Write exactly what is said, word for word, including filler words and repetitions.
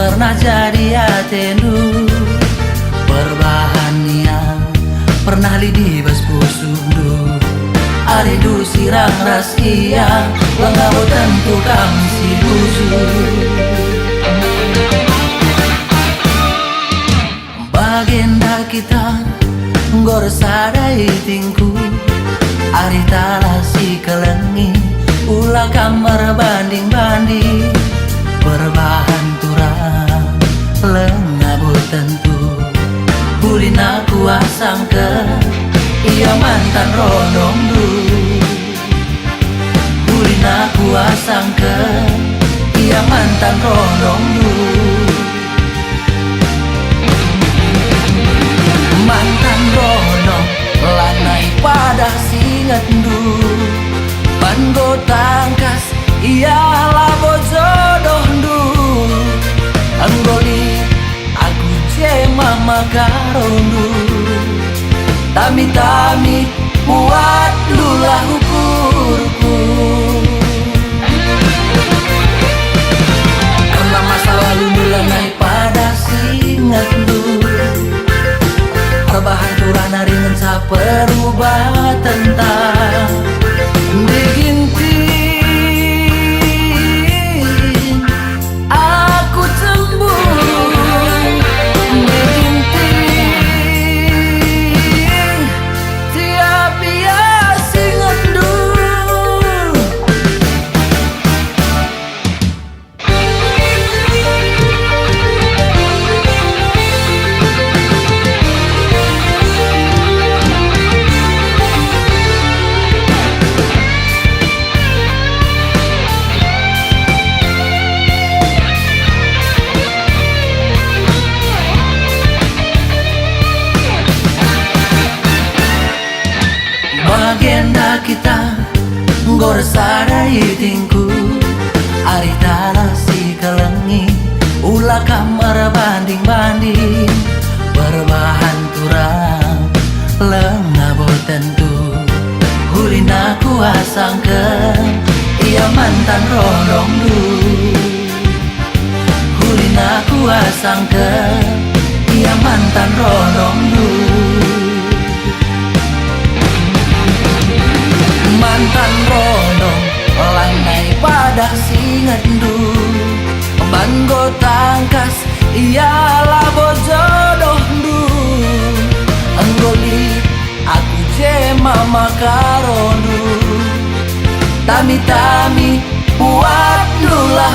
Pernah jadi atendu, perbahan ia pernah lit i bas pusuhndu. Arindu sirang ras ia, labo tentu kam si bujur. Bagenda kita enggo ersada itingku, arih talah si kelengi, ula kam erbanding-banding. Perbahan turang labo tentu, bulin aku asangken ia mantan rondongndu. Bulin aku asangken ia mantan rondongndu. Mantan rondong lanai padah si ingetndu, enggo tangkas ia labo jodohndu. Enggo lit aku je mama karondu. Tami-tami buatndulah ukurku. Karena masa lalu lanai padah si ingetndu, erbahan turang nari ngenca perubatenta. Ndeginting aku cemburu, ndeginting tiap ia si ingetndu. Bagenda kita enggo ersada itingku, arih talah si kelengi, ula kam erbanding-banding. Perbahan turang labo tentu, bulin aku asangken ia mantan rondongndu. Bulin aku asangken ia mantan rondongndu. Mantan rondong lanai padah si ingetndu, enggo tangkas ia labo jodohndu. Enggo lit aku je mama karondu. Tami-tami buatndulah